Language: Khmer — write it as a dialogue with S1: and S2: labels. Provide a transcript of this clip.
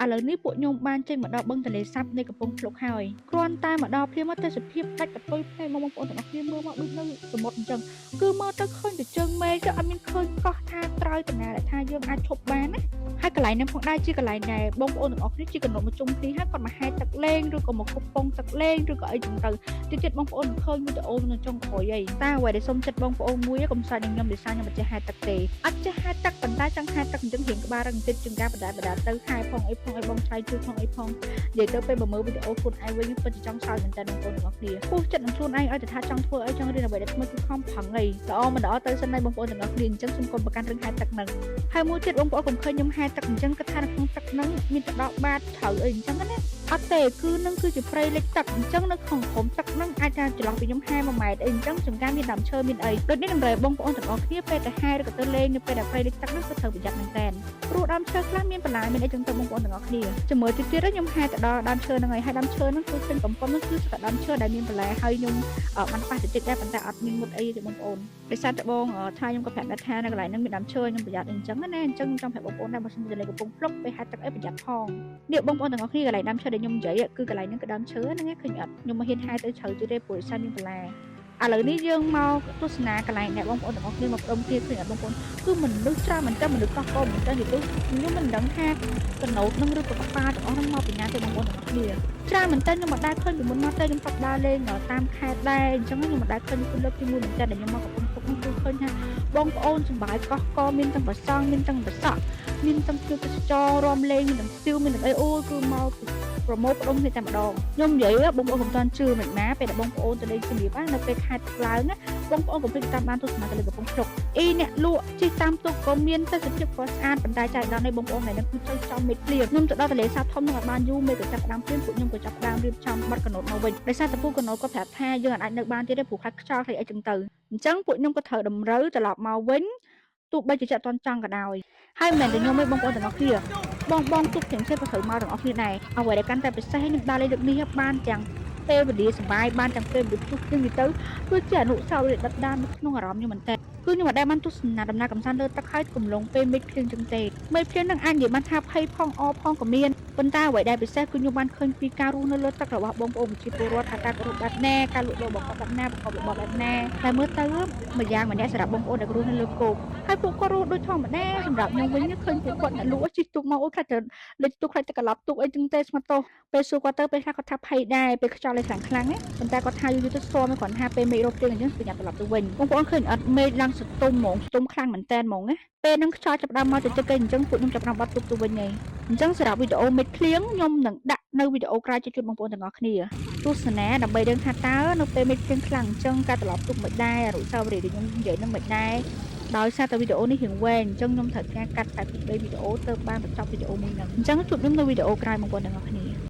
S1: ឥឡូវនេះពួកខ្ញុំបានចេញមកដល់បឹងទន្លេសាបនៃកំពង់ភ្លុកហើយគ្រាន់តែមកដល់ភ្លាមមកទេសភាពដាច់កតុយភ្នែកមកបងប្អូនទាំងអស់គ្នាមើលមកដូចនៅសមុទ្រអញ្ចឹងគឺមើលទៅឃើញតែជើងមេឃទៅអត់មានឃើញកោះថាត្រើយតាណាដែលថាយើងអាចឈប់បានណាហើយកន្លែងហ្នឹងផងដែរជាកន្លែងដែលបងប្អូនទាំងអស់គ្នាជាកណ្ដុរមកជុំគ្នាហើយគាត់មកហែលទឹកលេងឬក៏មកគប់ពងទឹកលេងឬក៏អីចឹងទៅតិចទៀតបងប្អូននឹងឃើញវីដេអូនៅចុងក្រោយអីតែអ្វីដែលសុំចិត្តបងប្អូនមួយកុំសើចនឹងខ្ញុំដោយសារខ្ញុំមិនចេះហែលទឹកទេអត់ចេះហែលទឹកប៉ុន្តែចង់ហែលទឹកអញ្ចឹងរៀងក្បាលរឹងបន្តិចជាងការបដាបដាទៅហែលផងអីផងឲ្យបងថ្លៃជួយផងអីផងនិយាយទៅពេលបើមើលវីដេអូខ្លួនឯងវិញពិតជាចង់សើចមែនតើបងប្អូនទាំងអស់គ្នាពោះចិត្តនឹងខ្លួនឯងឲ្យតែថាចង់ធ្វើអីចង់រៀនអ្វីដែលថ្មីគឺខំប្រឹងអីល្អមិនល្អទៅសិនហើយបងប្អូនទាំងអស់គ្នាអញ្ចឹងសូមកុំប្រកាន់រឿងហែលទឹកហ្នឹងហើយមួយទៀតបងប្អូនកុំឃើញខ្ញុំហែលទឹកអញ្ចឹងគិតថានៅក្នុងទឹកហ្នឹងមានទៅដល់បាតជ្រៅអីអញ្ចឹងណាអត់ទេគឺនឹងគឺជាព្រៃលិចទឹកអញ្ចឹងនៅក្នុងក្រុមទឹកហ្នឹងអាចថាចន្លោះពីខ្ញុំហែ1ម៉ែត្រអីអញ្ចឹងចង្ការមានដើមឈើមានអីដូចនេះតម្រូវបងប្អូនទាំងអស់គ្នាពេលទៅហែឬក៏ទៅលេងនៅពេលដែលព្រៃលិចទឹកហ្នឹងគឺត្រូវប្រយ័ត្នមែនតើព្រោះដើមឈើខ្លះមានបន្លែមានអីចឹងទៅបងប្អូនទាំងអស់គ្នាជាមួយទៀតទៀតខ្ញុំហែទៅដល់ដើមឈើហ្នឹងហើយហើយដើមឈើហ្នឹងគឺឃើញកំប៉ុងហ្នឹងគឺស្ទើរដើមឈើដែលមានបន្លែហើយខ្ញុំបានប៉ះតិចដែរប៉ុន្តែអត់មានមុតអីទេបងប្អូនដោយសារតែបងថាខ្ញុំក៏ប្រាប់ដែរថានៅកន្លែងហ្នឹងមានដើមឈើខ្ញុំប្រយ័ត្នអញ្ចឹងណាអញ្ចឹងចង់ប្រាប់បងប្អូនដែរបើសិនជាលេងកំពង់ភ្លុកពេលហែទឹកអីប្រយ័ត្នផងនេះបងប្អូនទាំងអស់គ្នាកន្លែងដើមឈើដែលខ្ញុំនិយាយគឺកន្លែងហ្នឹងគឺដើមឈើហ្នឹងឃើញអត់ខ្ញុំមកហ៊ានហែទៅជ្រៅទៀតទេព្រោះដោយសារមានបន្លែឥឡូវនេះយើងមកទស្សនាកន្លែងដែលបងប្អូនទាំងអស់គ្នាមកផ្ដុំគ្នាឃើញអត់បងប្អូនគឺមនុស្សច្រើនមែនតើមនុស្សកោះកុងមែនតើនិយាយទៅខ្ញុំមិនដឹងថាកណូតនឹងឬក៏កប៉ាល់ទាំងអស់ហ្នឹងមកពីណាទេបងប្អូនទាំងអស់គ្នាច្រើនមែនតើខ្ញុំមិនដែលឃើញពីមុនមកទេខ្ញុំធ្លាប់ដើរលេងតាមខេត្តដែរអញ្ចឹងខ្ញុំមិនដែលឃើញគឺលើកទី1មែនតើដែលខ្ញុំមកកំពង់ភ្លុកហ្នឹងគឺឃើញថាបងប្អូនសប្បាយកោះកមានទាំងប្រសង់មានទាំងប្រសក់មានទាំងភ្ញៀវទេសចររំលេងមានទាំងស្ទាវមានទាំងអីអូគឺមកប្រមូលផ្ដុំគ្នាតែម្ដងខ្ញុំនិយាយបងប្អូនកុំតាន់ជឿមិនណាពេលដែលបងប្អូនទៅលេងជំរាបនៅពេលខែទឹកឡើងណាបងប្អូនកុំភ្លេចតាមបានទស្សនាទៅលើកំពង់ភ្លុកអ៊ីអ្នកលក់ជិះតាមទូកក៏មានទេសភាពក៏ស្អាតប៉ុន្តែចៃដន្យនេះបងប្អូនថ្ងៃនេះគឺទៅចំមេឃភ្លៀងខ្ញុំទៅដល់ទន្លេសាបធំនឹងឲ្យបានយូរមេឃក៏ចាប់ផ្ដើមភ្លៀងពួកខ្ញុំក៏ចាប់ផ្ដើមរៀបចំបាត់កណូតមកវិញដោយសារតែពូកណូតក៏ប្រាប់ថាយើងអាចនៅបានទៀតទេព្រោះខ្លាចខ្យល់ខ្លាចអីចឹងទៅអញ្ចឹងពួកខ្ញុំក៏ត្រូវតម្រូវត្រឡប់មកវិញទោះបីជាចិត្តអត់ចង់ក៏ដោយហើយមិនមែនតែខ្ញុំទេបងប្អូនទាំងអស់គ្នាបងបងទូកផ្សេងៗក៏ត្រូវមកទាំងអស់គ្នាដែរអ្វីដែលកាន់តែពិសេសខ្ញុំដើរលេងលើកនេះបានទាំងពេលវេលាសប្បាយបានទាំងពេលវេលាផ្ទុះភ្លៀងទៅគឺជាអនុស្សាវរីយ៍ដិតដាមនៅក្នុងអារម្មណ៍ខ្ញុំមែនតើគឺខ្ញុំមិនដែលបានទស្សនាដំណើរកម្សាន្តលើទឹកហើយកំឡុងពេលមេឃភ្លៀងចឹងទេមេឃភ្លៀងនឹងអាចនិយាយបានថាភ័យផងអផងក៏មានប៉ុន្តែអ្វីដែលពិសេសគឺខ្ញុំបានឃើញពីការរស់នៅលើទឹករបស់បងប្អូនប្រជាពលរដ្ឋថាការរស់បែបណាការលក់ដូររបស់គាត់បែបណាប្រកបរបរបែបណាតែមើលទៅម្យ៉ាងម្នាក់សម្រាប់បងប្អូនដែលរស់នៅលើគោកហើយពួកគាត់រស់ដូចធម្មតាសម្រាប់ខ្ញុំវិញឃើញពួកគាត់អ្នកលក់ជិះទូកមកអូខ្លាចទៅលេចទូកខ្លាចទៅក្លប់ទូកអីចឹងទេស្មាតោពេលសួរគាត់ទៅពេលខ្លះគាត់ថាភ័យដែរពេលខ្យល់លេខ្លាំងខ្លាំងណាប៉ុន្តែគាត់ថាយូរយូរទៅស៊ាំគ្រាន់ថាពេលមេឃរកភ្លៀងអញ្ចឹងប្រញាប់ត្រឡប់ទៅវិញបងប្អូនឃើញអត់មេឃឡើងស្ទុំហ្មងស្ទុំខ្លាំងមែនតើហ្មងណាពេលហ្នឹងខ្យល់ចាប់ដើមមកទៅចិត្តគេអញ្ចឹងពួកខ្ញុំចាប់ដើមបាត់ទូកទៅវិញហើយអញ្ចឹងសម្រាប់វីដេអូមេឃភ្លៀងខ្ញុំនឹងដាក់នៅវីដេអូក្រោយជូនបងប្អូនទាំងអស់គ្នាទស្សនាដើម្បីដឹងថាតើនៅពេលមេឃភ្លៀងខ្លាំងអញ្ចឹងការត្រឡប់ទូកមិនដែរអនុស្សាវរីយ៍ដែលខ្ញុំនិយាយនឹងមិនដែរដោយសារតែវីដេអូនេះរៀងវែងអញ្ចឹងខ្ញុំត្រូវការកាត់តែពី3វីដេអូទៅបានបញ្ចប់វីដេអូមួយហ្នឹងអញ្ចឹងជួបខ្ញុំនៅវីដេអូក្រោយបងប្អូនទាំងអស់គ្នា។